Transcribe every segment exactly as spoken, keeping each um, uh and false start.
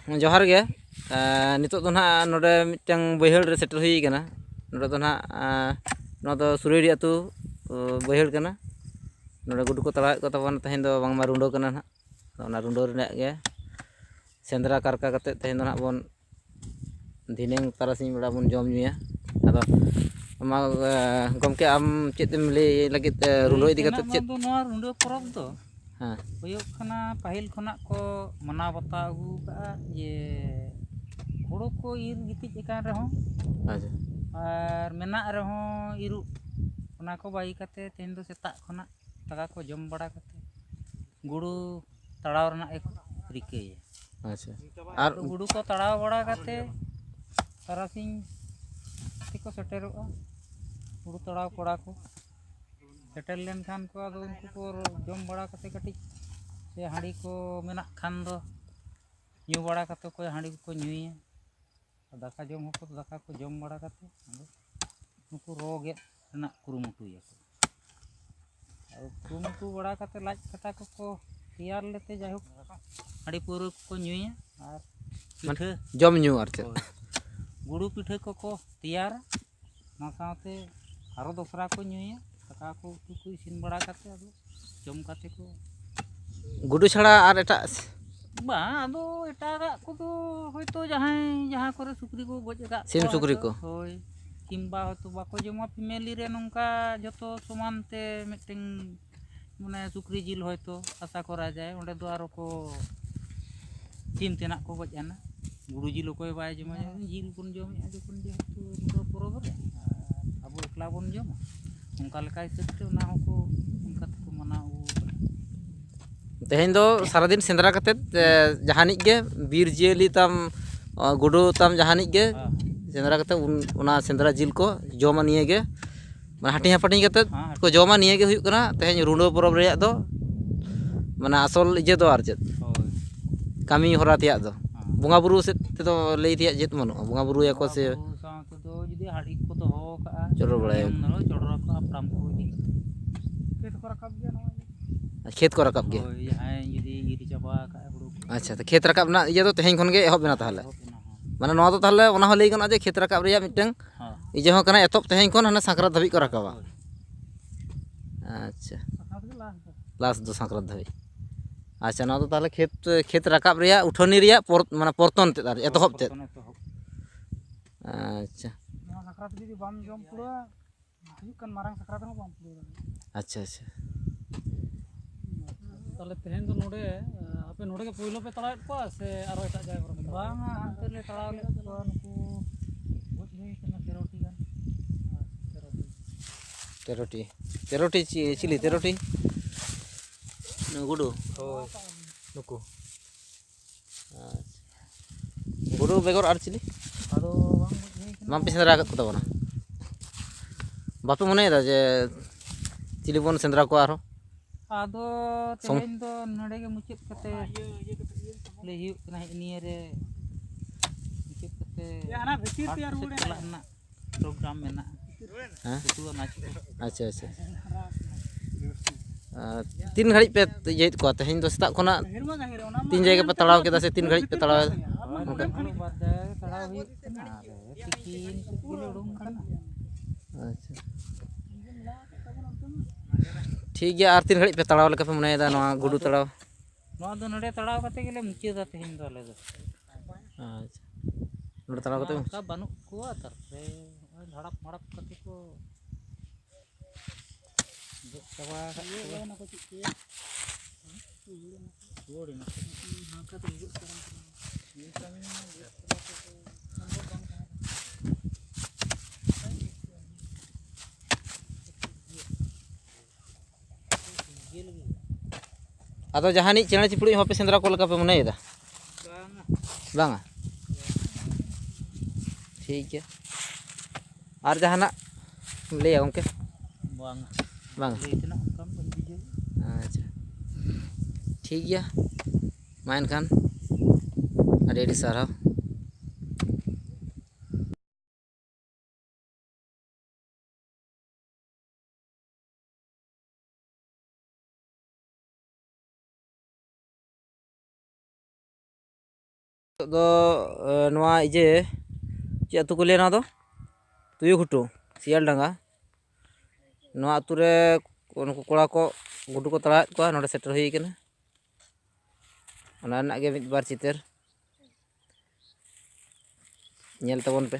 ᱡᱚᱦᱟᱨ ᱜᱮ᱾ ᱮᱸ, ᱱᱤᱛᱚᱜ ᱫᱚ ᱱᱟᱦᱟᱜ ᱱᱚᱰᱮ ᱢᱤᱫᱴᱟᱝ ᱵᱟᱹᱭᱦᱟᱹᱲ ᱨᱮ ᱥᱮᱴᱮᱨ ᱦᱩᱭ ᱠᱟᱱᱟ᱾ ᱱᱚᱰᱮ ᱫᱚ ᱱᱟᱦᱟᱜ, ᱮᱸ, ᱱᱚᱣᱟ ᱫᱚ ᱥᱩᱨᱟᱹᱭᱰᱤ ᱟᱹᱛᱩ, ᱚ, ᱵᱟᱹᱭᱦᱟᱹᱲ ᱠᱟᱱᱟ᱾ ᱱᱚᱰᱮ ᱜᱩᱰᱩ ᱠᱚ ᱛᱟᱲᱟᱣᱮᱫ ᱠᱚ ᱛᱟᱵᱚᱱᱟ, ᱛᱮᱦᱮᱧ ᱫᱚ ᱵᱟᱝᱢᱟ ᱨᱩᱰᱟᱹ ᱠᱟᱱᱟ ᱱᱟᱦᱟᱜ᱾ ᱟᱫᱚ ᱚᱱᱟ ᱨᱩᱰᱟᱹ ᱨᱮᱱᱟᱜ ᱜᱮ ᱥᱮᱸᱫᱽᱨᱟ ᱠᱟᱨᱠᱟ ᱠᱟᱛᱮᱫ ᱛᱮᱦᱮᱧ ᱫᱚ ᱱᱟᱦᱟᱜ ᱵᱚᱱ, ᱫᱷᱤᱱᱟᱹᱝ ᱛᱟᱨᱟᱥᱤᱧ ᱵᱮᱲᱟ ᱵᱚᱱ ᱡᱚᱢ ᱧᱩᱭᱟ᱾ ᱟᱫᱚ ᱢᱟ, ᱮ, ᱜᱚᱢᱠᱮ, ᱟᱢ ᱪᱮᱫ ᱮᱢ ᱞᱟᱹᱭ ᱞᱟᱹᱜᱤᱫ, ᱮ, ᱨᱩᱰᱟᱹ ᱤᱫᱤ ᱠᱟᱛᱮᱫ ᱪᱮᱫ? ᱫᱚ ᱱᱚᱣᱟ ᱨᱩᱰᱟᱹ ᱯᱚᱨᱚᱵᱽ ᱫᱚ ᱦᱮᱸ᱾ ᱦᱩᱭᱩᱜ ᱠᱟᱱᱟ, ᱯᱟᱹᱦᱤᱞ ᱠᱷᱚᱱᱟᱜ ᱠᱚ ᱢᱟᱱᱟᱣ ᱵᱟᱛᱟᱣ ᱟᱹᱜᱩ ᱠᱟᱜᱼᱟ ᱡᱮ ᱦᱳᱲᱳ ᱠᱚ ᱤᱨ ᱜᱤᱛᱤᱡ ᱟᱠᱟᱱ ᱨᱮᱦᱚᱸ ᱟᱪᱪᱷᱟ᱾ ᱟᱨ ᱢᱮᱱᱟᱜ ᱨᱮᱦᱚᱸ ᱤᱨᱚᱜ, ᱚᱱᱟ ᱠᱚ ᱵᱟᱹᱜᱤ ᱠᱟᱛᱮ ᱛᱮᱦᱮᱧ ᱫᱚ ᱥᱮᱛᱟᱜ ᱠᱷᱚᱱᱟᱜ ᱫᱟᱠᱟ ᱠᱚ ᱡᱚᱢ ᱵᱟᱲᱟ ᱠᱟᱛᱮ ᱜᱩᱰᱩ ᱛᱟᱲᱟᱣ ᱨᱮᱱᱟᱜ ᱜᱮᱠᱚ ᱨᱤᱠᱟᱹᱭᱟ᱾ ᱟᱪᱪᱷᱟ᱾ ᱟᱨ ᱜᱩᱰᱩ ᱠᱚ ᱛᱟᱲᱟᱣ ᱵᱟᱲᱟ ᱠᱟᱛᱮ ᱛᱟᱨᱟᱥᱤᱧ ᱛᱮᱠᱚ ᱥᱮᱴᱮᱨᱚᱜᱼᱟ, ᱜᱩᱰᱩ ᱛᱟᱲᱟᱣ ᱠᱚᱲᱟ ᱠᱚ᱾ ᱥᱮᱴᱮᱨ ᱞᱮᱱᱠᱷᱟᱱ ᱠᱚ ᱟᱫᱚ ᱩᱱᱠᱩ ᱠᱚ ᱡᱚᱢ ᱵᱟᱲᱟ ᱠᱟᱛᱮ ᱠᱟᱹᱴᱤᱡ ᱥᱮ ᱦᱟᱺᱰᱤ ᱠᱚ ᱢᱮᱱᱟᱜ ᱠᱷᱟᱱ ᱫᱚ ᱧᱩ ᱵᱟᱲᱟ ᱠᱟᱛᱮ ᱠᱚ ᱦᱟᱺᱰᱤ ᱠᱚᱠᱚ ᱧᱩᱭᱟ᱾ ᱟᱨ ᱫᱟᱠᱟ ᱡᱚᱢ ᱦᱚᱸᱠᱚ ᱫᱟᱠᱟ ᱠᱚ ᱡᱚᱢ ᱵᱟᱲᱟ ᱠᱟᱛᱮ ᱟᱫᱚ ᱱᱩᱠᱩ ᱨᱚ ᱜᱮᱫ ᱨᱮᱱᱟᱜ ᱠᱩᱨᱩᱢᱩᱴᱩᱭᱟᱠᱚ᱾ ᱟᱫᱚ ᱠᱩᱨᱩᱢᱩᱴᱩ ᱵᱟᱲᱟ ᱠᱟᱛᱮ ᱞᱟᱡ ᱠᱟᱴᱟ ᱠᱚᱠᱚ ᱛᱮᱭᱟᱨ ᱞᱮᱛᱮ ᱡᱟᱭᱦᱳᱠ ᱦᱟᱺᱰᱤ ᱯᱟᱹᱣᱨᱟᱹ ᱠᱚᱠᱚ ᱧᱩᱭᱟ ᱟᱨ ᱢᱟᱱᱮ ᱯᱤᱴᱷᱟᱹ ᱡᱚᱢ ᱧᱩ ᱟᱨ ᱪᱮᱫ? ᱦᱳᱭ᱾ ᱜᱩᱲᱩ ᱯᱤᱴᱷᱟᱹ ᱠᱚᱠᱚ ᱛᱮᱭᱟᱨᱟ, ᱚᱱᱟ ᱥᱟᱶᱛᱮ ᱟᱨᱚ ᱫᱚᱥᱨᱟ ᱠᱚ ᱧᱩᱭᱟ᱾ ᱫᱟᱠᱟ ᱠᱚ ᱩᱛᱩ ᱠᱚ ᱤᱥᱤᱱ ᱵᱟᱲᱟ ᱠᱟᱛᱮ ᱟᱫᱚ ᱡᱚᱢ ᱠᱟᱛᱮ ᱠᱚ ᱜᱩᱰᱩ ᱪᱷᱟᱲᱟ ᱟᱨ ᱮᱴᱟᱜ? ᱵᱟᱝ, ᱟᱫᱚ ᱮᱴᱟᱜᱟᱜ ᱠᱚᱫᱚ ᱦᱚᱭᱛᱳ ᱡᱟᱦᱟᱸᱭ ᱡᱟᱦᱟᱸ ᱠᱚᱨᱮ ᱥᱩᱠᱨᱤ ᱠᱚ ᱜᱚᱡ ᱟᱠᱟᱫ ᱥᱤᱢ ᱠᱚᱣᱟ ᱥᱩᱠᱨᱤ ᱦᱚᱭᱛᱳ, ᱠᱚ? ᱦᱳᱭ, ᱠᱤᱝᱵᱟ ᱦᱚᱭᱛᱳ ᱵᱟᱠᱚ ᱡᱚᱢᱟ, ᱯᱷᱮᱢᱮᱞᱤ ᱨᱮ ᱱᱚᱝᱠᱟ ᱡᱷᱚᱛᱚ ᱥᱚᱢᱟᱱ ᱛᱮ ᱢᱤᱫᱴᱮᱱ ᱢᱟᱱᱮ ᱥᱩᱠᱨᱤ ᱡᱤᱞ ᱦᱚᱭᱛᱳ ᱟᱥᱟ ᱠᱚᱨᱟ ᱡᱟᱭ, ᱚᱸᱰᱮ ᱫᱚ ᱟᱨᱚ ᱠᱚ ᱥᱤᱢ ᱛᱮᱱᱟᱜ ᱠᱚ ᱜᱚᱡ ᱟᱱᱟ᱾ ᱜᱩᱰᱩ ᱡᱤᱞ ᱚᱠᱚᱭ ᱵᱟᱭ ᱡᱚᱢᱟ? ᱡᱤᱞ ᱵᱚᱱ ᱡᱚᱢᱮᱫᱼᱟ ᱡᱚᱠᱷᱚᱱ ᱡᱮᱦᱮᱛᱩ ᱨᱩᱰᱟᱹ ᱯᱚᱨᱚᱵᱽ ᱨᱮ, ᱟᱨ ᱟᱵᱚ ᱮᱠᱞᱟ ᱵᱚᱱ ᱡᱚᱢᱟ, ᱚᱱᱠᱟ ᱞᱮᱠᱟ ᱦᱤᱥᱟᱹᱵ ᱛᱮ ᱚᱱᱟ ᱦᱚᱸᱠᱚ ᱚᱱᱠᱟ ᱛᱮᱠᱚ ᱢᱟᱱᱟᱣ ᱟᱹᱜᱩ ᱟᱠᱟᱫᱟ᱾ ᱛᱮᱦᱮᱧ ᱫᱚ ᱥᱟᱨᱟᱫᱤᱱ ᱥᱮᱸᱫᱽᱨᱟ ᱠᱟᱛᱮᱫ, ᱮ, ᱡᱟᱦᱟᱱᱤᱡ ᱜᱮ ᱵᱤᱨ ᱡᱤᱭᱟᱹᱞᱤ ᱛᱟᱢ, ᱚ, ᱜᱩᱰᱩ ᱛᱟᱢ ᱡᱟᱦᱟᱱᱤᱡ ᱜᱮ ᱦᱮᱸ᱾ ᱥᱮᱸᱫᱽᱨᱟ ᱠᱟᱛᱮᱫ ᱩᱱ, ᱚᱱᱟ ᱥᱮᱸᱫᱽᱨᱟ ᱡᱤᱞ ᱠᱚ ᱡᱚᱢᱟ ᱱᱤᱭᱟᱹ ᱜᱮ᱾ ᱢᱟᱱᱮ ᱦᱟᱹᱴᱤᱧ ᱦᱟᱹᱯᱟᱹᱴᱤᱧ ᱠᱟᱛᱮᱫ ᱦᱮᱸ, ᱠᱚ ᱦᱟᱹᱴᱤᱧ᱾ ᱡᱚᱢᱟ, ᱱᱤᱭᱟᱹ ᱜᱮ ᱦᱩᱭᱩᱜ ᱠᱟᱱᱟ ᱛᱮᱦᱮᱧ ᱨᱩᱰᱟᱹ ᱯᱚᱨᱚᱵᱽ ᱨᱮᱭᱟᱜ ᱫᱚ, ᱢᱟᱱᱮ ᱟᱥᱚᱞ ᱤᱭᱟᱹ ᱫᱚ ᱟᱨ ᱪᱮᱫ? ᱦᱳᱭ᱾ ᱠᱟᱹᱢᱤ ᱦᱚᱨᱟ ᱛᱮᱭᱟᱜ ᱫᱚ᱾ ᱦᱮᱸ᱾ ᱵᱚᱸᱜᱟ ᱵᱩᱨᱩ ᱥᱮᱫ ᱛᱮᱫᱚ ᱞᱟᱹᱭ ᱛᱮᱭᱟᱜ ᱪᱮᱫ ᱵᱟᱹᱱᱩᱜᱼᱟ? ᱵᱚᱸᱜᱟ ᱵᱩᱨᱩᱭᱟᱠᱚ ᱵᱚᱸᱜᱟ ᱥᱮ? ᱵᱩᱨᱩ ᱥᱟᱶ ᱛᱮᱫᱚ ᱡᱩᱫᱤ ᱦᱟᱺᱰᱤ ᱠᱚ ᱫᱚᱦᱚ ᱠᱟᱜᱼᱟ, ᱪᱚᱰᱚᱨ ᱵᱟᱲᱟᱭᱟᱠᱚ᱾ ᱱᱤᱭᱚᱢ ᱫᱚ ᱪᱚᱰᱚᱨ ᱟᱠᱚ ᱦᱟᱯᱲᱟᱢ ᱠᱚ ᱤᱫᱤ ᱠᱟᱛᱮ᱾ ᱠᱷᱮᱛ ᱠᱚ ᱨᱟᱠᱟᱵ ᱜᱮᱭᱟ ᱱᱚᱜᱼᱚᱭ᱾ ᱠᱷᱮᱛ ᱠᱚ ᱨᱟᱠᱟᱵ ᱜᱮᱭᱟ? ᱦᱳᱭ, ᱡᱟᱦᱟᱸᱭ ᱡᱩᱫᱤ ᱤᱫᱤ ᱪᱟᱵᱟ ᱟᱠᱟᱫᱼᱟ ᱦᱩᱲᱩ ᱠᱚ᱾ ᱟᱪᱪᱷᱟ, ᱛᱚ ᱠᱷᱮᱛ ᱨᱟᱠᱟᱵ ᱨᱮᱱᱟᱜ ᱤᱭᱟᱹ ᱫᱚ ᱛᱮᱦᱮᱧ ᱠᱷᱚᱱ ᱜᱮ ᱮᱦᱚᱵ ᱮᱱᱟ ᱛᱟᱦᱚᱞᱮ? ᱮᱦᱚᱵ ᱮᱱᱟ, ᱦᱮᱸ᱾ ᱢᱟᱱᱮ ᱱᱚᱣᱟ ᱫᱚ ᱛᱟᱦᱚᱞᱮ ᱚᱱᱟ ᱦᱚᱸ ᱞᱟᱹᱭ ᱜᱟᱱᱚᱜᱼᱟ ᱡᱮ ᱠᱷᱮᱛ ᱨᱟᱠᱟᱵ ᱨᱮᱭᱟᱜ ᱢᱤᱫᱴᱟᱝ ᱦᱮᱸ᱾ ᱤᱭᱟᱹ ᱦᱚᱸ ᱠᱟᱱᱟ, ᱮᱛᱚᱦᱚᱵ ᱛᱮᱦᱮᱧ ᱠᱷᱚᱱ ᱦᱟᱱᱮ ᱥᱟᱠᱨᱟᱛ ᱫᱷᱟᱹᱵᱤᱡ ᱠᱚ ᱨᱟᱠᱟᱵᱟ᱾ ᱦᱳᱭ᱾ ᱟᱪᱪᱷᱟ᱾ ᱥᱟᱠᱨᱟᱛ ᱜᱮ ᱞᱟᱥ ᱫᱚ᱾ ᱞᱟᱥ ᱫᱚ ᱥᱟᱠᱨᱟᱛ ᱫᱷᱟᱹᱵᱤᱡ᱾ ᱟᱪᱪᱷᱟ, ᱱᱚᱣᱟ ᱫᱚ ᱛᱟᱦᱚᱞᱮ ᱠᱷᱮᱛ, ᱠᱷᱮᱛ ᱨᱟᱠᱟᱵ ᱨᱮᱭᱟᱜ ᱩᱴᱷᱟᱹᱱᱤ ᱨᱮᱭᱟᱜ ᱯᱚᱨ-, ᱢᱟᱱᱮ ᱯᱚᱨᱛᱚᱱ ᱛᱮᱫ ᱟᱨ ᱮᱛᱚᱦᱚᱵ ᱛᱮᱫ᱾ ᱯᱚᱨᱛᱚᱱ ᱮᱛᱚᱦᱚᱵ᱾ ᱟᱪᱪᱷᱟ᱾ ᱱᱚᱣᱟ ᱥᱟᱠᱨᱟᱛ ᱡᱩᱫᱤ ᱵᱟᱢ ᱡᱚᱢ ᱯᱩᱨᱟᱹᱣᱟ, ᱦᱤᱡᱩᱜ ᱠᱟᱱ ᱢᱟᱨᱟᱝ ᱥᱟᱠᱨᱟᱛ ᱦᱚᱸ ᱵᱟᱢ ᱯᱩᱨᱟᱹᱣ ᱫᱟᱲᱮᱭᱟᱜᱼᱟ᱾ ᱟᱪᱪᱷᱟ, ᱟᱪᱪᱷᱟ᱾ ᱛᱟᱦᱞᱮ ᱛᱮᱦᱮᱧ ᱫᱚ ᱱᱚᱰᱮ, ᱟᱯᱮ ᱱᱚᱰᱮ ᱜᱮ ᱯᱳᱭᱞᱳ ᱯᱮ ᱛᱟᱲᱟᱣᱮᱫ ᱠᱚᱣᱟ ᱥᱮ ᱟᱨᱚ ᱮᱴᱟᱜ ᱡᱟᱭᱜᱟ ᱠᱚᱨᱮ ᱯᱮ ᱛᱟᱲᱟᱣ? ᱵᱟᱝᱟ, ᱦᱟᱱᱛᱮ ᱞᱮ ᱛᱟᱲᱟᱣ ᱞᱮᱫ ᱠᱚᱣᱟ, ᱱᱩᱠᱩ ᱜᱚᱡ ᱦᱩᱭ ᱠᱟᱱᱟ ᱛᱮᱨᱚ ᱴᱤ ᱜᱟᱱ᱾ ᱟᱪᱪᱷᱟ, ᱛᱮᱨᱚ ᱴᱤ᱾ ᱛᱮᱨᱚ ᱴᱤ᱾ ᱛᱮᱨᱚ ᱴᱤ ᱪᱤ-, ᱪᱤᱞᱤ? ᱛᱮᱨᱚ ᱴᱤ? ᱱᱩᱠᱩ ᱜᱩᱰᱩ? ᱦᱳᱭ᱾ ᱱᱩᱠᱩ᱾ ᱟᱪᱪᱷᱟ᱾ ᱜᱩᱰᱩ ᱵᱮᱜᱚᱨ ᱟᱨ ᱪᱤᱞᱤ? ᱟᱫᱚ ᱵᱟᱝ ᱵᱩᱡᱽ ᱦᱩᱭ ᱠᱟᱱᱟ᱾ ᱵᱟᱝᱯᱮ ᱥᱮᱸᱫᱽᱨᱟ ᱟᱠᱟᱫ ᱠᱚ ᱛᱟᱵᱚᱱᱟ? ᱵᱟᱯᱮ ᱢᱚᱱᱮᱭᱮᱫᱟ ᱡᱮ ᱪᱤᱞᱤ ᱵᱚᱱ ᱥᱮᱸᱫᱽᱨᱟ ᱠᱚᱣᱟ ᱟᱨᱦᱚᱸ? ᱟᱫᱚ ᱥᱚᱢ- ᱛᱮᱦᱮᱧ ᱫᱚ ᱱᱚᱰᱮ ᱜᱮ ᱢᱩᱪᱟᱹᱫ ᱠᱟᱛᱮ ᱞᱟᱹᱭ ᱦᱩᱭᱩᱜ ᱠᱟᱱᱟ, ᱦᱮᱸ, ᱱᱤᱭᱟᱹ ᱨᱮ ᱢᱩᱪᱟᱹᱫ ᱠᱟᱛᱮ ᱦᱟᱴ ᱠᱚᱥᱮᱫ ᱪᱟᱞᱟᱜ ᱨᱮᱱᱟᱜ ᱯᱨᱳᱜᱨᱟᱢ ᱢᱮᱱᱟᱜᱼᱟ᱾ ᱦᱮᱸ? ᱩᱛᱩ ᱟᱱᱟᱡ ᱠᱚ᱾ ᱟᱪᱪᱷᱟ, ᱟᱪᱪᱷᱟ᱾ ᱟᱨ ᱛᱤᱱ ᱜᱷᱟᱹᱲᱤᱡ ᱯᱮ ᱤᱭᱟᱹᱭᱮᱫ ᱠᱚᱣᱟ ᱛᱮᱦᱮᱧ ᱫᱚ? ᱥᱮᱛᱟᱜ ᱠᱷᱚᱱᱟᱜ ᱛᱤᱱ ᱡᱟᱭᱜᱟ ᱯᱮ ᱛᱟᱲᱟᱣ ᱠᱮᱫᱟ ᱥᱮ ᱛᱤᱱ ᱜᱷᱟᱹᱲᱤᱡ ᱯᱮ ᱛᱟᱲᱟᱣ ᱮᱫᱟ? ᱚᱱᱠᱟ᱾ ᱵᱟᱨ ᱡᱟᱭᱜᱟ ᱜᱮ ᱛᱟᱲᱟᱣ ᱦᱩᱭᱩᱜ ᱠᱟᱱᱟ, ᱟᱨ ᱛᱤᱠᱤᱱ ᱥᱮᱫ ᱜᱮᱞᱮ ᱩᱰᱩᱝ ᱠᱟᱱᱟ᱾ ᱟᱪᱪᱷᱟ᱾ ᱴᱷᱤᱠ ᱜᱮᱭᱟ, ᱟᱨ ᱛᱤᱱ ᱜᱷᱟᱹᱲᱤᱡ ᱯᱮ ᱛᱟᱲᱟᱣ ᱞᱮᱠᱟ ᱯᱮ ᱢᱚᱱᱮᱭᱮᱫᱟ ᱱᱚᱣᱟ ᱜᱩᱰᱩ ᱟᱫᱚ ᱛᱟᱲᱟᱣ? ᱱᱚᱣᱟ ᱫᱚ ᱱᱚᱰᱮ ᱛᱟᱲᱟᱣ ᱠᱟᱛᱮ ᱜᱮᱞᱮ ᱢᱩᱪᱟᱹᱫᱟ ᱛᱮᱦᱮᱧ ᱫᱚ ᱟᱞᱮ ᱫᱚ᱾ ᱟᱪᱪᱷᱟ, ᱱᱚᱰᱮ ᱛᱟᱲᱟᱣ ᱠᱟᱛᱮ ᱢᱟ ᱢᱩᱪᱟᱹᱫ᱾ ᱚᱱᱠᱟ ᱵᱟᱹᱱᱩᱜ ᱠᱚᱣᱟ, ᱛᱟᱨᱯᱚᱨᱮ ᱱᱚᱜᱼᱚᱭ ᱫᱷᱟᱲᱟᱯ ᱢᱟᱲᱟᱯ ᱠᱟᱛᱮ ᱠᱚ ᱜᱚᱡ ᱪᱟᱵᱟ ᱟᱠᱟᱫ ᱠᱚᱣᱟ᱾ ᱨᱩᱣᱟᱹᱲ ᱮᱱᱟ ᱠᱚ᱾ ᱟᱫᱚ ᱡᱟᱦᱟᱱᱤᱡ ᱪᱮᱬᱮ ᱪᱤᱯᱨᱩᱡ ᱦᱚᱸ ᱵᱟᱯᱮ ᱥᱮᱸᱫᱽᱨᱟ ᱠᱚ ᱞᱮᱠᱟ ᱯᱮ ᱢᱚᱱᱮᱭᱮᱫᱟ? ᱵᱟᱝᱟ᱾ ᱵᱟᱝᱟ? ᱴᱷᱤᱠ ᱜᱮᱭᱟ᱾ ᱟᱨ ᱡᱟᱦᱟᱱᱟᱜ ᱮᱢ ᱞᱟᱹᱭᱟ ᱜᱚᱢᱠᱮ? ᱵᱟᱝᱟ᱾ ᱵᱟᱝᱟ? ᱞᱟᱹᱭ ᱛᱮᱱᱟᱜ ᱚᱱᱠᱟ ᱵᱟᱹᱧ ᱵᱩᱡᱷᱟᱹᱣᱟ᱾ ᱟᱪᱪᱷᱟ, ᱴᱷᱤᱠ ᱜᱮᱭᱟ᱾ ᱢᱟ ᱮᱱᱠᱷᱟᱱ ᱟᱹᱰᱤ ᱟᱹᱰᱤ ᱥᱟᱨᱦᱟᱣ᱾ ᱱᱤᱛᱚᱜ ᱫᱚ ᱱᱚᱣᱟ ᱤᱭᱟᱹ, ᱪᱮᱫ ᱟᱹᱛᱩ ᱠᱚ ᱞᱟᱹᱭᱟ ᱱᱚᱣᱟ ᱫᱚ? ᱛᱩᱭᱩ ᱜᱷᱩᱴᱩ, ᱥᱤᱭᱟᱞᱰᱟᱸᱜᱟ᱾ ᱱᱚᱣᱟ ᱟᱹᱛᱩ ᱨᱮ ᱱᱩᱠᱩ ᱠᱚᱲᱟ ᱠᱚ ᱜᱩᱰᱩ ᱠᱚ ᱛᱟᱲᱟᱣᱮᱫ ᱠᱚᱣᱟ, ᱱᱚᱰᱮ ᱥᱮᱴᱮᱨ ᱦᱩᱭ ᱠᱟᱱᱟ᱾ ᱚᱱᱟ ᱨᱮᱱᱟᱜ ᱜᱮ ᱢᱤᱫ ᱵᱟᱨ ᱪᱤᱛᱟᱹᱨ ᱧᱮᱞ ᱛᱟᱵᱚᱱ ᱯᱮ᱾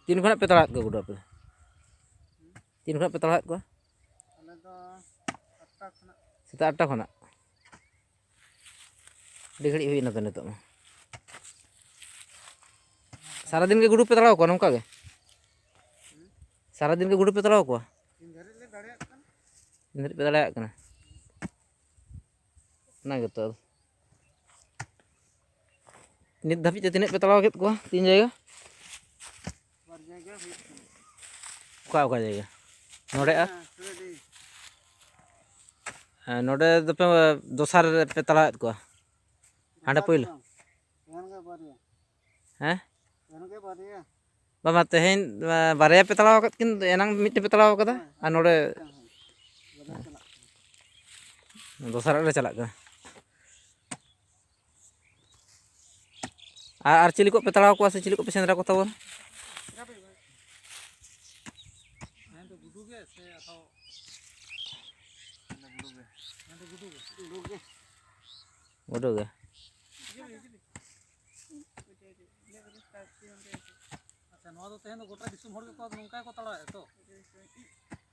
ᱛᱤᱱ ᱠᱷᱚᱱᱟᱜ ᱯᱮ ᱛᱟᱲᱟᱣᱮᱫ ᱠᱚᱣᱟ ᱜᱩᱰᱩ ᱟᱯᱮ ᱫᱚ? ᱛᱤᱱ ᱠᱷᱚᱱᱟᱜ ᱯᱮ ᱛᱟᱲᱟᱣᱮᱫ ᱠᱚᱣᱟ? ᱟᱞᱮ ᱫᱚ ᱟᱴᱴᱟ ᱠᱷᱚᱱᱟᱜ᱾ ᱥᱮᱛᱟᱜ ᱟᱴᱴᱟ ᱠᱷᱚᱱᱟᱜ? ᱟᱹᱰᱤ ᱜᱷᱟᱹᱲᱤᱡ ᱦᱩᱭᱱᱟ ᱛᱚ ᱱᱤᱛᱚᱜ ᱢᱟ᱾ ᱥᱟᱨᱟᱫᱤᱱ ᱜᱮ ᱜᱩᱰᱩ ᱯᱮ ᱛᱟᱲᱟᱣ ᱠᱚᱣᱟ ᱱᱚᱝᱠᱟ ᱜᱮ? ᱥᱟᱨᱟᱫᱤᱱ ᱜᱮ ᱜᱩᱰᱩ ᱯᱮ ᱛᱟᱲᱟᱣ ᱠᱚᱣᱟ? ᱛᱤᱱ ᱜᱷᱟᱹᱲᱤᱡ ᱞᱮ ᱫᱟᱲᱮᱭᱟᱜ ᱠᱟᱱᱟ᱾ ᱛᱤᱱ ᱜᱷᱟᱹᱲᱤᱡ ᱯᱮ ᱫᱟᱲᱮᱭᱟᱜ ᱠᱟᱱᱟ? ᱚᱱᱟ ᱜᱮᱛᱚ᱾ ᱱᱤᱛ ᱫᱷᱟᱹᱵᱤᱡ ᱛᱮ ᱛᱤᱱᱟᱹᱜ ᱯᱮ ᱛᱟᱲᱟᱣ ᱠᱮᱫ ᱠᱚᱣᱟ? ᱛᱤᱱ ᱡᱟᱭᱜᱟ? ᱵᱟᱨ ᱡᱟᱭᱜᱟ ᱦᱩᱭᱩᱜ ᱠᱟᱱᱟ᱾ ᱚᱠᱟ ᱚᱠᱟ ᱡᱟᱭᱜᱟ? ᱱᱚᱰᱮ ᱟᱨ? ᱦᱮᱸ, ᱥᱩᱨᱟᱹᱰᱤ᱾ ᱦᱮᱸ, ᱱᱚᱰᱮ ᱫᱚᱯᱮ ᱫᱚᱥᱟᱨ ᱨᱮ ᱯᱮ ᱛᱟᱲᱟᱣᱮᱫ ᱠᱚᱣᱟ? ᱦᱟᱸᱰᱮ ᱫᱚᱥᱟᱨ ᱯᱳᱭᱞᱳ? ᱫᱚ ᱵᱟᱝ᱾ ᱛᱮᱦᱮᱧ ᱜᱮ ᱵᱟᱨᱭᱟ᱾ ᱦᱮᱸ? ᱛᱮᱦᱮᱧ ᱜᱮ ᱵᱟᱨᱭᱟ᱾ ᱵᱟᱵᱟ, ᱛᱮᱦᱮᱧ, ᱟ, ᱵᱟᱨᱭᱟ ᱯᱮ ᱛᱟᱲᱟᱣ ᱟᱠᱟᱫ ᱠᱤᱱ, ᱮᱱᱟᱝ ᱢᱤᱫᱴᱮᱱ ᱯᱮ ᱛᱟᱲᱟᱣ ᱟᱠᱟᱫᱟ, ᱦᱮᱸ, ᱟᱨ ᱱᱚᱰᱮ ᱢᱤᱫᱴᱟᱝ ᱦᱚᱸ᱾ ᱵᱟᱨᱭᱟ ᱪᱟᱞᱟᱜ ᱠᱟᱱᱟ᱾ ᱫᱚᱥᱟᱨᱟᱜ ᱨᱮ ᱪᱟᱞᱟᱜ ᱠᱟᱱᱟ᱾ ᱟᱨ, ᱟᱨ ᱪᱤᱞᱤ ᱠᱚ ᱯᱮ ᱛᱟᱲᱟᱣ ᱠᱚᱣᱟ ᱥᱮ ᱪᱤᱞᱤ ᱠᱚ ᱯᱮ ᱥᱮᱸᱫᱽᱨᱟ ᱠᱚ ᱛᱟᱵᱚᱱᱟ? ᱜᱩᱰᱩ ᱜᱮ᱾ ᱜᱩᱰᱩ ᱜᱮ᱾ ᱟᱪᱪᱷᱟ, ᱱᱚᱣᱟ ᱫᱚ ᱛᱮᱦᱮᱧ ᱫᱚ ᱜᱚᱴᱟ ᱫᱤᱥᱚᱢ ᱦᱚᱲ ᱜᱮᱠᱚ ᱱᱚᱝᱠᱟ ᱜᱮᱠᱚ ᱛᱟᱲᱟᱣᱮᱫᱼᱟ ᱛᱚ?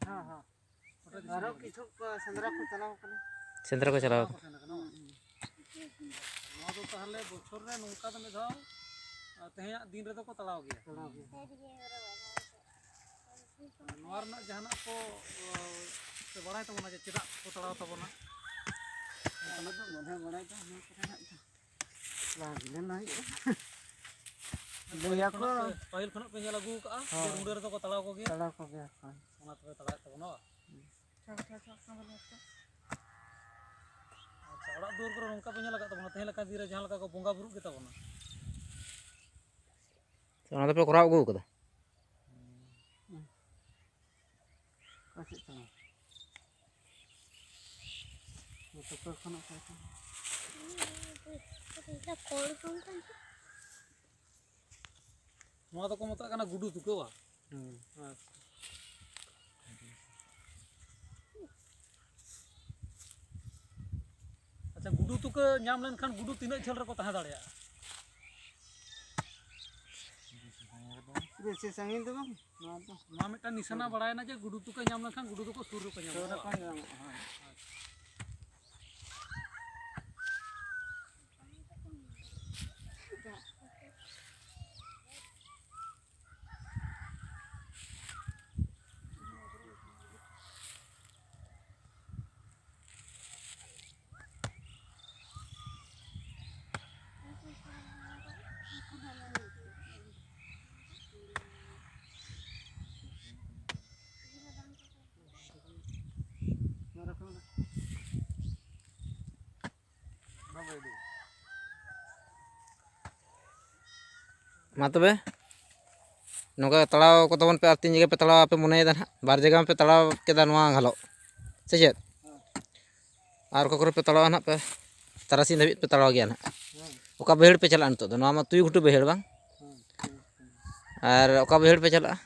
ᱦᱮᱸ, ᱦᱮᱸ᱾ ᱜᱚᱴᱟ ᱫᱤᱥᱚᱢ ᱟᱨᱚ ᱦᱚᱲ ᱜᱮ᱾ ᱠᱤᱪᱷᱩ ᱠᱚ ᱥᱮᱸᱫᱽᱨᱟ ᱠᱚ ᱪᱟᱞᱟᱣ ᱠᱟᱱᱟ᱾ ᱥᱮᱸᱫᱽᱨᱟ ᱠᱚ ᱪᱟᱞᱟᱣ ᱠᱟᱱᱟ᱾ ᱥᱮᱱ ᱠᱟᱱᱟ, ᱵᱟᱝ? ᱦᱩᱸ, ᱦᱩᱸ᱾ ᱱᱚᱣᱟ ᱫᱚ ᱛᱟᱦᱚᱞᱮ ᱵᱚᱪᱷᱚᱨ ᱨᱮ ᱱᱚᱝᱠᱟ ᱫᱚ ᱢᱤᱫ ᱫᱷᱟᱣ, ᱟᱨ ᱛᱮᱦᱮᱧᱟᱜ ᱫᱤᱱ ᱨᱮᱫᱚ ᱠᱚ ᱛᱟᱲᱟᱣ ᱜᱮᱭᱟ᱾ ᱛᱟᱲᱟᱣ ᱜᱮᱭᱟ᱾ ᱱᱚᱣᱟ ᱨᱮᱱᱟᱜ ᱡᱟᱦᱟᱱᱟᱜ ᱠᱚ, ᱚ, ᱯᱮ ᱵᱟᱲᱟᱭ ᱛᱟᱵᱚᱱᱟ ᱡᱮ ᱪᱮᱫᱟᱜ ᱠᱚ ᱛᱟᱲᱟᱣ ᱛᱟᱵᱚᱱᱟ? ᱟᱞᱮ ᱫᱚ ᱵᱟᱞᱮ ᱵᱟᱲᱟᱭ ᱫᱚ ᱱᱚᱣᱟ ᱠᱚᱨᱮᱱᱟᱜ ᱫᱚ᱾ ᱞᱟᱦᱟ ᱜᱮᱞᱮ ᱞᱟᱦᱟᱭᱮᱫᱼᱟ᱾ ᱞᱟᱹᱭ ᱟᱠᱚ᱾ ᱯᱟᱹᱦᱤᱞ ᱠᱷᱚᱱᱟᱜ ᱯᱮ ᱧᱮᱞ ᱟᱹᱜᱩ ᱠᱟᱜᱼᱟ ᱡᱮ ᱦᱳᱭ᱾ ᱨᱩᱸᱰᱟᱹ ᱨᱮᱫᱚ ᱠᱚ ᱛᱟᱲᱟᱣ ᱠᱚᱜᱮᱭᱟ? ᱛᱟᱲᱟᱣ ᱠᱚᱜᱮᱭᱟ ᱠᱚ᱾ ᱚᱱᱟ ᱛᱮᱯᱮ ᱛᱟᱲᱟᱣᱮᱫ ᱛᱟᱵᱚᱱᱟ ᱵᱟᱝ? ᱦᱩᱸ᱾ ᱟᱪᱪᱷᱟ, ᱚᱲᱟᱜ ᱫᱩᱣᱟᱹᱨ ᱠᱚᱨᱮ ᱱᱚᱝᱠᱟ ᱯᱮ ᱧᱮᱞ ᱟᱠᱟᱫ ᱛᱟᱵᱚᱱᱟ, ᱛᱮᱦᱮᱧ ᱞᱮᱠᱟᱱ ᱫᱤᱱ ᱨᱮ ᱡᱟᱦᱟᱸ ᱞᱮᱠᱟ ᱠᱚ ᱵᱚᱸᱜᱟ ᱵᱩᱨᱩᱜ ᱜᱮ ᱛᱟᱵᱚᱱᱟ? ᱚᱱᱟ ᱫᱚᱯᱮ ᱠᱚᱨᱟᱣ ᱟᱹᱜᱩ ᱠᱟᱫᱟ? ᱦᱩᱸ᱾ ᱚᱠᱟ ᱥᱮᱫ ᱛᱟᱢᱟ? ᱛᱩᱠᱟᱹ ᱠᱷᱚᱱᱟᱜ ᱚᱠᱟ ᱥᱮᱫ? ᱱᱚᱣᱟ ᱫᱚᱠᱚ ᱢᱮᱛᱟᱜ ᱠᱟᱱᱟ ᱜᱩᱰᱩ ᱛᱩᱠᱟᱹ, ᱵᱟᱝ? ᱦᱩᱸ᱾ ᱟᱪᱪᱷᱟ᱾ ᱟᱪᱪᱷᱟ, ᱜᱩᱰᱩ ᱛᱩᱠᱟᱹ ᱧᱟᱢ ᱞᱮᱱᱠᱷᱟᱱ ᱜᱩᱰᱩ ᱛᱤᱱᱟᱹᱜ ᱡᱷᱟᱹᱞ ᱨᱮᱠᱚ ᱛᱟᱦᱮᱸ ᱫᱟᱲᱮᱭᱟᱜᱼᱟ? ᱵᱮᱥᱤ ᱥᱟᱺᱜᱤᱧ ᱫᱚ ᱵᱟᱝ, ᱱᱚᱣᱟ ᱫᱚ᱾ ᱱᱚᱣᱟ ᱢᱤᱫᱴᱟᱝ ᱱᱤᱥᱟᱱᱟ ᱵᱟᱲᱟᱭᱮᱱᱟ ᱡᱮ ᱜᱩᱰᱩ ᱛᱩᱠᱟᱹ ᱧᱟᱢ ᱞᱮᱱᱠᱷᱟᱱ ᱜᱩᱰᱩ ᱫᱚᱠᱚ ᱥᱩᱨ ᱨᱮᱠᱚ ᱧᱟᱢᱚᱜᱼᱟ, ᱥᱩᱨ ᱨᱮᱠᱚ ᱵᱟᱝ? ᱧᱟᱢᱚᱜᱼᱟ, ᱦᱳᱭ᱾ ᱢᱟ ᱛᱚᱵᱮ, ᱱᱚᱝᱠᱟ ᱛᱟᱲᱟᱣ ᱠᱚ ᱛᱟᱵᱚᱱ ᱯᱮ, ᱟᱨ ᱛᱤᱱ ᱡᱟᱭᱜᱟ ᱯᱮ ᱛᱟᱲᱟᱣᱟ ᱯᱮ ᱢᱚᱱᱮᱭᱮᱫᱟ ᱱᱟᱦᱟᱜ? ᱵᱟᱨ ᱡᱟᱭᱜᱟ ᱯᱮ ᱛᱟᱲᱟᱣ ᱠᱮᱫᱟ ᱱᱚᱣᱟ ᱜᱷᱟᱞᱚᱜ, ᱥᱮ ᱪᱮᱫ? ᱟᱨ ᱚᱠᱟ ᱠᱚᱨᱮ ᱯᱮ ᱛᱟᱲᱟᱣᱟ ᱱᱟᱦᱟᱜ ᱯᱮ? ᱛᱟᱨᱟᱥᱤᱧ ᱫᱷᱟᱹᱵᱤᱡ ᱯᱮ ᱛᱟᱲᱟᱣ ᱜᱮᱭᱟ ᱱᱟᱦᱟᱜ᱾ ᱚᱠᱟ ᱵᱟᱹᱭᱦᱟᱹᱲ ᱯᱮ ᱪᱟᱞᱟᱜᱼᱟ ᱱᱤᱛᱚᱜ ᱫᱚ? ᱱᱚᱣᱟ ᱢᱟ ᱛᱩᱭᱩ ᱜᱷᱩᱴᱩ ᱵᱟᱹᱭᱦᱟᱹᱲ, ᱵᱟᱝ? ᱟᱨ ᱚᱠᱟ ᱵᱟᱹᱭᱦᱟᱹᱲ ᱯᱮ ᱪᱟᱞᱟᱜᱼᱟ?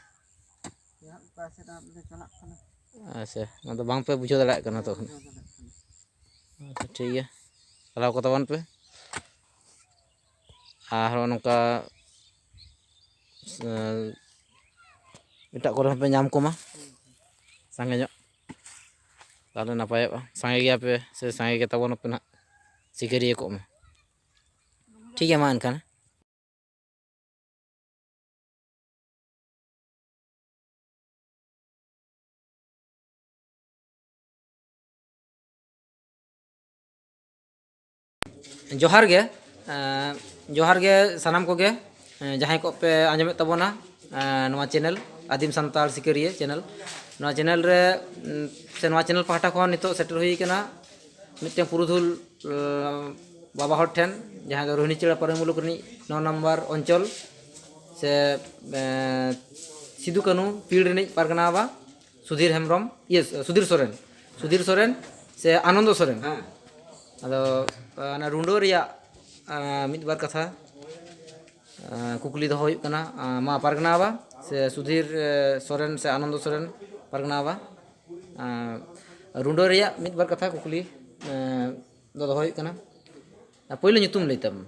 ᱟᱪᱪᱷᱟ, ᱚᱱᱟ ᱫᱚ ᱵᱟᱝ ᱯᱮ ᱵᱩᱡᱷᱟᱹᱣ ᱫᱟᱲᱮᱭᱟᱜ ᱠᱟᱱᱟ ᱛᱚᱠᱷᱚᱱ᱾ ᱟᱪᱪᱷᱟ, ᱴᱷᱤᱠ ᱜᱮᱭᱟ, ᱪᱟᱞᱟᱣ ᱠᱚ ᱛᱟᱵᱚᱱ ᱯᱮ᱾ ᱟᱨ ᱦᱚᱸ ᱱᱚᱝᱠᱟ, ᱮᱸ, ᱮᱴᱟᱜ ᱠᱚᱨᱮ ᱦᱚᱸᱯᱮ ᱧᱟᱢ ᱠᱚᱢᱟ ᱥᱟᱸᱜᱮ ᱧᱚᱜ, ᱛᱟᱦᱚᱞᱮ ᱱᱟᱯᱟᱭᱚᱜᱼᱟ᱾ ᱥᱟᱸᱜᱮ ᱜᱮᱭᱟᱯᱮ ᱥᱮ ᱥᱟᱸᱜᱮ ᱜᱮ ᱛᱟᱵᱚᱱ ᱟᱯᱮ ᱱᱟᱦᱟᱜ, ᱥᱤᱠᱟᱹᱨᱤᱭᱟᱹ ᱠᱚᱜ ᱢᱟ᱾ ᱴᱷᱤᱠ ᱜᱮᱭᱟ, ᱢᱟ ᱮᱱᱠᱷᱟᱱ᱾ ᱡᱚᱦᱟᱨ ᱜᱮ᱾ ᱮᱸ, ᱡᱚᱦᱟᱨ ᱜᱮ ᱥᱟᱱᱟᱢ ᱠᱚᱜᱮ, ᱮᱸ, ᱡᱟᱦᱟᱸᱭ ᱠᱚ ᱯᱮ ᱟᱸᱡᱚᱢᱮᱫ ᱛᱟᱵᱚᱱᱟ, ᱮᱸ, ᱱᱚᱣᱟ ᱪᱮᱱᱮᱞ ᱟᱹᱫᱤᱢ ᱥᱟᱱᱛᱟᱲ ᱥᱤᱠᱟᱹᱨᱤᱭᱟᱹ ᱪᱮᱱᱮᱞ᱾ ᱱᱚᱣᱟ ᱪᱮᱱᱮᱞ ᱨᱮ, ᱩᱸ, ᱥᱮ ᱱᱚᱣᱟ ᱪᱮᱱᱮᱞ ᱯᱟᱦᱴᱟ ᱠᱷᱚᱱ ᱱᱤᱛᱚᱜ ᱥᱮᱴᱮᱨ ᱦᱩᱭ ᱠᱟᱱᱟ ᱢᱤᱫᱴᱮᱱ ᱯᱩᱨᱩᱫᱷᱩᱞ, ᱮᱸ, ᱵᱟᱵᱟ ᱦᱚᱲ ᱴᱷᱮᱱ, ᱡᱟᱦᱟᱸ ᱫᱚ ᱨᱳᱦᱤᱱᱤ ᱪᱮᱲᱟ ᱯᱟᱨᱟᱝ ᱢᱩᱞᱩᱠ ᱨᱤᱱᱤᱡ ᱱᱚ ᱱᱚᱢᱵᱚᱨ ᱚᱧᱪᱚᱞ ᱥᱮ, ᱮᱸ, ᱥᱤᱫᱩ ᱠᱟᱹᱱᱦᱩ ᱯᱤᱲ ᱨᱤᱱᱤᱡ ᱯᱟᱨᱜᱟᱱᱟ ᱵᱟ ᱥᱩᱫᱷᱤᱨ ᱦᱮᱢᱵᱨᱚᱢ, ᱤᱭᱟᱹ, ᱥᱩᱫᱷᱤᱨ ᱥᱚᱨᱮᱱ, ᱥᱩᱫᱷᱤᱨ ᱥᱚᱨᱮᱱ ᱥᱮ ᱟᱱᱚᱱᱫᱚ ᱥᱚᱨᱮᱱ᱾ ᱦᱮᱸ᱾ ᱟᱫᱚ, ᱚᱱᱟ ᱨᱩᱸᱰᱟᱹ ᱨᱮᱭᱟᱜ, ᱟᱸ, ᱢᱤᱫ ᱵᱟᱨ ᱠᱟᱛᱷᱟ, ᱟᱸ, ᱠᱩᱠᱞᱤ ᱫᱚᱦᱚ ᱦᱩᱭᱩᱜ ᱠᱟᱱᱟ, ᱟᱸ, ᱢᱟ ᱯᱟᱨᱜᱟᱱᱟ ᱵᱟ ᱥᱮ ᱥᱩᱫᱷᱤᱨ, ᱮ, ᱥᱚᱨᱮᱱ ᱥᱮ ᱟᱱᱚᱱᱫᱚ ᱥᱚᱨᱮᱱ ᱯᱟᱨᱜᱟᱱᱟ ᱵᱟ, ᱟᱸ, ᱨᱩᱸᱰᱟᱹ ᱨᱮᱭᱟᱜ ᱢᱤᱫ ᱵᱟᱨ ᱠᱟᱛᱷᱟ ᱠᱩᱠᱞᱤ, ᱮᱸ, ᱫᱚ ᱫᱚᱦᱚ ᱦᱩᱭᱩᱜ ᱠᱟᱱᱟ᱾ ᱟᱨ ᱯᱳᱭᱞᱳ ᱧᱩᱛᱩᱢ ᱞᱟᱹᱭ ᱛᱟᱢ᱾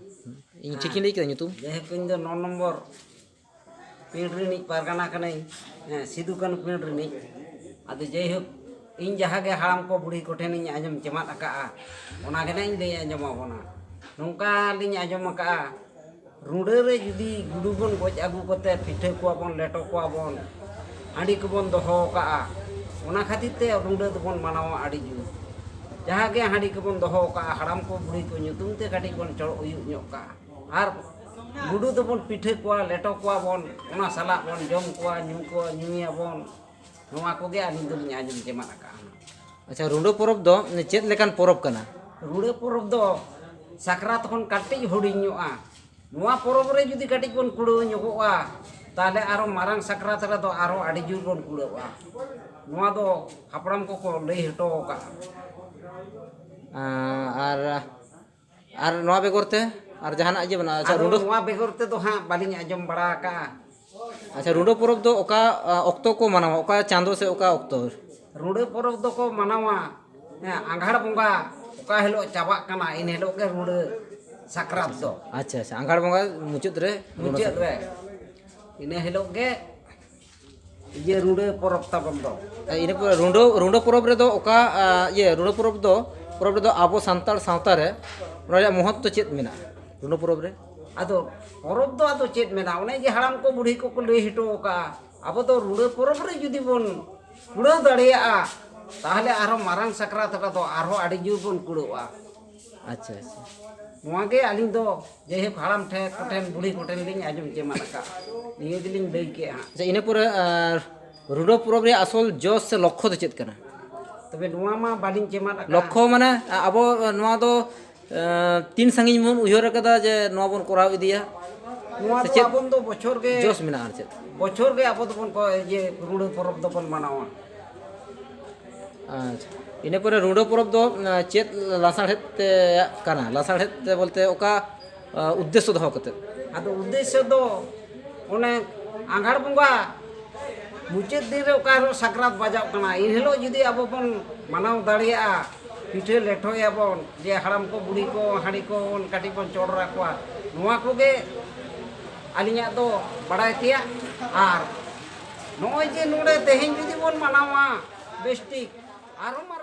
ᱤᱧ ᱴᱷᱤᱠᱤᱧ ᱞᱟᱹᱭ ᱠᱮᱫᱟ ᱧᱩᱛᱩᱢ? ᱡᱟᱭᱦᱳᱠ, ᱤᱧ ᱫᱚ ᱱᱚ ᱱᱚᱢᱵᱚᱨ ᱯᱤᱲ ᱨᱤᱱᱤᱡ ᱯᱟᱨᱜᱟᱱᱟ ᱠᱟᱹᱱᱟᱹᱧ, ᱦᱮᱸ, ᱥᱤᱫᱩ ᱠᱟᱹᱱᱦᱩ ᱯᱤᱲ ᱨᱤᱱᱤᱡ᱾ ᱟᱫᱚ ᱡᱟᱭᱦᱳᱠ, ᱤᱧ ᱡᱟᱦᱟᱸ ᱜᱮ ᱦᱟᱲᱟᱢ ᱠᱚ ᱵᱩᱲᱦᱤ ᱠᱚᱴᱷᱮᱱᱤᱧ ᱟᱸᱡᱚᱢ ᱪᱮᱢᱟᱫ ᱟᱠᱟᱜᱼᱟ, ᱚᱱᱟ ᱜᱮ ᱱᱟᱜ ᱤᱧ ᱞᱟᱹᱭ ᱟᱸᱡᱚᱢ ᱟᱵᱚᱱᱟ᱾ ᱱᱚᱝᱠᱟ ᱞᱤᱧ ᱟᱸᱡᱚᱢ ᱟᱠᱟᱜᱼᱟ, ᱨᱩᱸᱰᱟᱹ ᱨᱮ ᱡᱩᱫᱤ ᱜᱩᱰᱩ ᱵᱚᱱ ᱜᱚᱡ ᱟᱹᱜᱩ ᱠᱟᱛᱮ ᱯᱤᱴᱷᱟᱹ ᱠᱚᱣᱟ ᱵᱚᱱ, ᱞᱮᱴᱚ ᱠᱚᱣᱟ ᱵᱚᱱ, ᱦᱟᱺᱰᱤ ᱠᱚᱵᱚᱱ ᱫᱚᱦᱚ ᱟᱠᱟᱜᱼᱟ, ᱚᱱᱟ ᱠᱷᱟᱹᱛᱤᱨ ᱛᱮ ᱨᱩᱸᱰᱟᱹ ᱫᱚᱵᱚᱱ ᱢᱟᱱᱟᱣᱟ ᱟᱹᱰᱤ ᱡᱳᱨ᱾ ᱡᱟᱦᱟᱸ ᱜᱮ ᱦᱟᱺᱰᱤ ᱠᱚᱵᱚᱱ ᱫᱚᱦᱚ ᱟᱠᱟᱜᱼᱟ, ᱦᱟᱲᱟᱢ ᱠᱚ ᱵᱩᱲᱦᱤ ᱠᱚ ᱧᱩᱛᱩᱢ ᱛᱮ ᱠᱟᱹᱴᱤᱡ ᱵᱚᱱ ᱪᱚᱲ ᱩᱭᱩᱜ ᱧᱚᱜ ᱠᱟᱜᱼᱟ᱾ ᱟᱨ ᱜᱩᱰᱩ ᱫᱚᱵᱚᱱ ᱯᱤᱴᱷᱟᱹ ᱠᱚᱣᱟ, ᱞᱮᱴᱚ ᱠᱚᱣᱟ ᱵᱚᱱ, ᱚᱱᱟ ᱥᱟᱞᱟᱜ ᱵᱚᱱ ᱡᱚᱢ ᱠᱚᱣᱟ, ᱧᱩ ᱠᱚᱣᱟ, ᱧᱩᱭᱟᱵᱚᱱ᱾ ᱱᱚᱣᱟ ᱠᱚᱜᱮ ᱟᱹᱞᱤᱧ ᱫᱚᱞᱤᱧ ᱟᱸᱡᱚᱢ ᱪᱮᱢᱟᱫ ᱟᱠᱟᱜᱼᱟ᱾ ᱟᱪᱪᱷᱟ, ᱨᱩᱸᱰᱟᱹ ᱯᱚᱨᱚᱵᱽ ᱫᱚ ᱪᱮᱫ ᱞᱮᱠᱟᱱ ᱯᱚᱨᱚᱵᱽ ᱠᱟᱱᱟ? ᱨᱩᱸᱰᱟᱹ ᱯᱚᱨᱚᱵᱽ ᱫᱚ ᱥᱟᱠᱨᱟᱛ ᱠᱷᱚᱱ ᱠᱟᱹᱴᱤᱡ ᱦᱩᱰᱤᱧ ᱧᱚᱜᱼᱟ᱾ ᱱᱚᱣᱟ ᱯᱚᱨᱚᱵᱽ ᱨᱮ ᱡᱩᱫᱤ ᱠᱟᱹᱴᱤᱡ ᱵᱚᱱ ᱠᱩᱲᱟᱹᱣ ᱧᱚᱜᱚᱜᱼᱟ, ᱛᱟᱦᱚᱞᱮ ᱟᱨᱚ ᱢᱟᱨᱟᱝ ᱥᱟᱠᱨᱟᱛ ᱨᱮᱫᱚ ᱟᱨᱚ ᱟᱹᱰᱤ ᱡᱳᱨ ᱵᱚᱱ ᱠᱩᱲᱟᱹᱣᱟ᱾ ᱱᱚᱣᱟ ᱫᱚ ᱦᱟᱯᱲᱟᱢ ᱠᱚᱠᱚ ᱞᱟᱹᱭ ᱦᱚᱴᱚ ᱟᱠᱟᱫᱼᱟ᱾ ᱟᱸ, ᱟᱨ, ᱟᱨ ᱱᱚᱣᱟ ᱵᱮᱜᱚᱨ ᱛᱮ ᱟᱨ ᱡᱟᱦᱟᱱᱟᱜ ᱤᱭᱟᱹ ᱢᱮᱱᱟᱜᱼᱟ? ᱟᱪᱪᱷᱟ, ᱟᱫᱚ ᱨᱩᱸᱰᱟᱹ ᱱᱚᱣᱟ ᱵᱮᱜᱚᱨ ᱛᱮᱫᱚ ᱦᱟᱸᱜ ᱵᱟᱹᱞᱤᱧ ᱟᱸᱡᱚᱢ ᱵᱟᱲᱟ ᱟᱠᱟᱫᱼᱟ᱾ ᱟᱪᱪᱷᱟ, ᱨᱩᱸᱰᱟᱹ ᱯᱚᱨᱚᱵᱽ ᱫᱚ ᱚᱠᱟ, ᱟ, ᱚᱠᱛᱚ ᱠᱚ ᱢᱟᱱᱟᱣᱟ? ᱚᱠᱟ ᱪᱟᱸᱫᱚ ᱥᱮ ᱚᱠᱟ ᱚᱠᱛᱚ? ᱨᱩᱸᱰᱟᱹ ᱯᱚᱨᱚᱵᱽ ᱫᱚᱠᱚ ᱢᱟᱱᱟᱣᱟ, ᱦᱮᱸ, ᱟᱸᱜᱷᱟᱲ ᱵᱚᱸᱜᱟ ᱚᱠᱟ ᱦᱤᱞᱳᱜ ᱪᱟᱵᱟᱜ ᱠᱟᱱᱟ, ᱤᱱ ᱦᱤᱞᱳᱜ ᱜᱮ ᱨᱩᱸᱰᱟᱹ ᱥᱟᱠᱨᱟᱛ ᱫᱚ᱾ ᱟᱪᱪᱷᱟ, ᱟᱪᱪᱷᱟ, ᱟᱸᱜᱷᱟᱲ ᱵᱚᱸᱜᱟ ᱢᱩᱪᱟᱹᱫ ᱨᱮ ᱨᱩᱸᱰᱟᱹ ᱢᱩᱪᱟᱹᱫ ᱥᱟᱠᱨᱟᱛ᱾ ᱨᱮ᱾ ᱤᱱᱟᱹ ᱦᱤᱞᱳᱜ ᱜᱮ ᱤᱭᱟᱹ ᱨᱩᱸᱰᱟᱹ ᱯᱚᱨᱚᱵᱽ ᱛᱟᱵᱚᱱ ᱫᱚ᱾ ᱤᱱᱟᱹ ᱯᱚᱨᱮ ᱨᱩᱸᱰᱟᱹ, ᱨᱩᱸᱰᱟᱹ ᱯᱚᱨᱚᱵᱽ ᱨᱮᱫᱚ ᱚᱠᱟ, ᱟ, ᱤᱭᱟᱹ ᱨᱩᱸᱰᱟᱹ ᱯᱚᱨᱚᱵᱽ ᱫᱚ, ᱯᱚᱨᱚᱵᱽ ᱨᱮᱫᱚ ᱟᱵᱚ ᱥᱟᱱᱛᱟᱲ ᱥᱟᱶᱛᱟ ᱨᱮ ᱚᱱᱟ ᱨᱮᱭᱟᱜ ᱢᱚᱦᱚᱛ ᱫᱚ ᱪᱮᱫ ᱢᱮᱱᱟᱜᱼᱟ ᱨᱩᱸᱰᱟᱹ ᱯᱚᱨᱚᱵᱽ ᱨᱮ? ᱟᱫᱚ ᱯᱚᱨᱚᱵᱽ ᱫᱚ ᱟᱫᱚ ᱪᱮᱫ ᱢᱮᱱᱟᱜᱼᱟ? ᱚᱱᱮ ᱡᱮ ᱦᱟᱲᱟᱢ ᱠᱚ ᱵᱩᱲᱦᱤ ᱠᱚᱠᱚ ᱞᱟᱹᱭ ᱦᱚᱴᱚ ᱟᱠᱟᱫᱼᱟ, ᱟᱵᱚ ᱫᱚ ᱨᱩᱸᱰᱟᱹ ᱯᱚᱨᱚᱵᱽ ᱨᱮ ᱡᱩᱫᱤ ᱵᱚᱱ ᱠᱩᱲᱟᱹᱣ ᱫᱟᱲᱮᱭᱟᱜᱼᱟ, ᱛᱟᱦᱚᱞᱮ ᱟᱨᱦᱚᱸ ᱢᱟᱨᱟᱝ ᱥᱟᱠᱨᱟᱛ ᱨᱮᱫᱚ ᱟᱨᱦᱚᱸ ᱟᱹᱰᱤ ᱡᱳᱨ ᱵᱚᱱ ᱠᱩᱲᱟᱹᱣᱟ᱾ ᱟᱪᱪᱷᱟ, ᱟᱪᱪᱷᱟ᱾ ᱱᱚᱣᱟ ᱜᱮ ᱟᱹᱞᱤᱧ ᱫᱚ ᱡᱟᱭᱦᱳᱠ ᱦᱟᱲᱟᱢ ᱴᱷᱮᱱ ᱠᱚᱴᱷᱮᱱ, ᱵᱩᱲᱦᱤ ᱠᱚᱴᱷᱮᱱ ᱞᱤᱧ ᱟᱸᱡᱚᱢ ᱪᱮᱢᱟᱱ ᱟᱠᱟᱫᱼᱟ᱾ ᱱᱤᱭᱟᱹ ᱜᱮᱞᱤᱧ ᱞᱟᱹᱭ ᱠᱮᱜᱼᱟ ᱦᱟᱸᱜ᱾ ᱟᱪᱪᱷᱟ, ᱤᱱᱟᱹ ᱯᱚᱨᱮ, ᱟᱨ, ᱨᱩᱰᱟᱹ ᱯᱚᱨᱚᱵᱽ ᱨᱮᱭᱟᱜ ᱟᱥᱚᱞ ᱡᱚᱥ ᱥᱮ ᱞᱚᱠᱠᱷᱚ ᱫᱚ ᱪᱮᱫ ᱠᱟᱱᱟ? ᱛᱚᱵᱮ ᱱᱚᱣᱟ ᱢᱟ ᱵᱟᱹᱞᱤᱧ ᱪᱮᱢᱟᱱ ᱟᱠᱟᱫᱼᱟ᱾ ᱞᱚᱠᱠᱷᱚ ᱢᱟᱱᱮ, ᱟ-, ᱟᱵᱚ ᱱᱚᱣᱟ ᱫᱚ, ᱮᱸ, ᱛᱤᱱ ᱥᱟᱺᱜᱤᱧ ᱵᱚᱱ ᱩᱭᱦᱟᱹᱨ ᱟᱠᱟᱫᱟ ᱡᱮ ᱱᱚᱣᱟ ᱵᱚᱱ ᱠᱚᱨᱟᱣ ᱤᱫᱤᱭᱟ? ᱱᱚᱣᱟ ᱥᱮ ᱫᱚ ᱪᱮᱫ ᱟᱵᱚᱱ ᱫᱚ ᱵᱚᱪᱷᱚᱨ ᱜᱮ, ᱡᱚᱥ ᱢᱮᱱᱟᱜᱼᱟ ᱟᱨ ᱪᱮᱫ? ᱵᱚᱪᱷᱚᱨ ᱜᱮ ᱟᱵᱚ ᱫᱚᱵᱚᱱ ᱠᱚ-, ᱤᱭᱟᱹ, ᱨᱩᱰᱟᱹ ᱯᱚᱨᱚᱵᱽ ᱫᱚᱵᱚᱱ ᱢᱟᱱᱟᱣᱟ᱾ ᱟᱪᱪᱷᱟ, ᱤᱱᱟᱹ ᱯᱚᱨᱮ ᱨᱩᱰᱟᱹ ᱯᱚᱨᱚᱵᱽ ᱫᱚ, ᱮᱸ, ᱪᱮᱫ ᱞᱟᱥᱟᱲᱦᱮᱫ ᱛᱮ ᱠᱟᱱᱟ? ᱞᱟᱥᱟᱲᱦᱮᱫ ᱛᱮ ᱵᱚᱞᱛᱮ ᱚᱠᱟ, ᱮᱸ, ᱩᱫᱽᱫᱮᱥᱥᱚ ᱫᱚᱦᱚ ᱠᱟᱛᱮ? ᱟᱫᱚ ᱩᱫᱽᱫᱮᱥᱥᱚ ᱫᱚ ᱚᱱᱮ ᱟᱸᱜᱷᱟᱲ ᱵᱚᱸᱜᱟ ᱢᱩᱪᱟᱹᱫ ᱫᱤᱱ ᱨᱮ ᱚᱠᱟ ᱦᱤᱞᱳᱜ ᱥᱟᱠᱨᱟᱛ ᱵᱟᱡᱟᱣ ᱠᱟᱱᱟ, ᱮᱱ ᱦᱤᱞᱳᱜ ᱡᱩᱫᱤ ᱟᱵᱚ ᱵᱚᱱ ᱢᱟᱱᱟᱣ ᱫᱟᱲᱮᱭᱟᱜᱼᱟ, ᱯᱤᱴᱷᱟᱹ ᱞᱮᱴᱷᱚᱭᱟᱵᱚᱱ, ᱡᱮ ᱦᱟᱲᱟᱢ ᱠᱚ ᱵᱩᱲᱦᱤ ᱠᱚ ᱦᱟᱺᱰᱤ ᱠᱚ ᱵᱚᱱ ᱠᱟᱹᱴᱤᱡ ᱵᱚᱱ ᱪᱚᱰᱚᱨ ᱟᱠᱚᱣᱟ, ᱱᱚᱣᱟ ᱠᱚᱜᱮ ᱟᱹᱞᱤᱧᱟᱜ ᱫᱚ ᱵᱟᱲᱟᱭ ᱛᱮᱭᱟᱜ᱾ ᱟᱨ ᱱᱚᱜᱼᱚᱭ ᱡᱮ ᱱᱚᱰᱮ ᱛᱮᱦᱮᱧ ᱡᱩᱫᱤ ᱵᱚᱱ ᱢᱟᱱᱟᱣᱟ ᱵᱮᱥ ᱴᱷᱤᱠ, ᱟᱨᱦᱚᱸ ᱢᱟ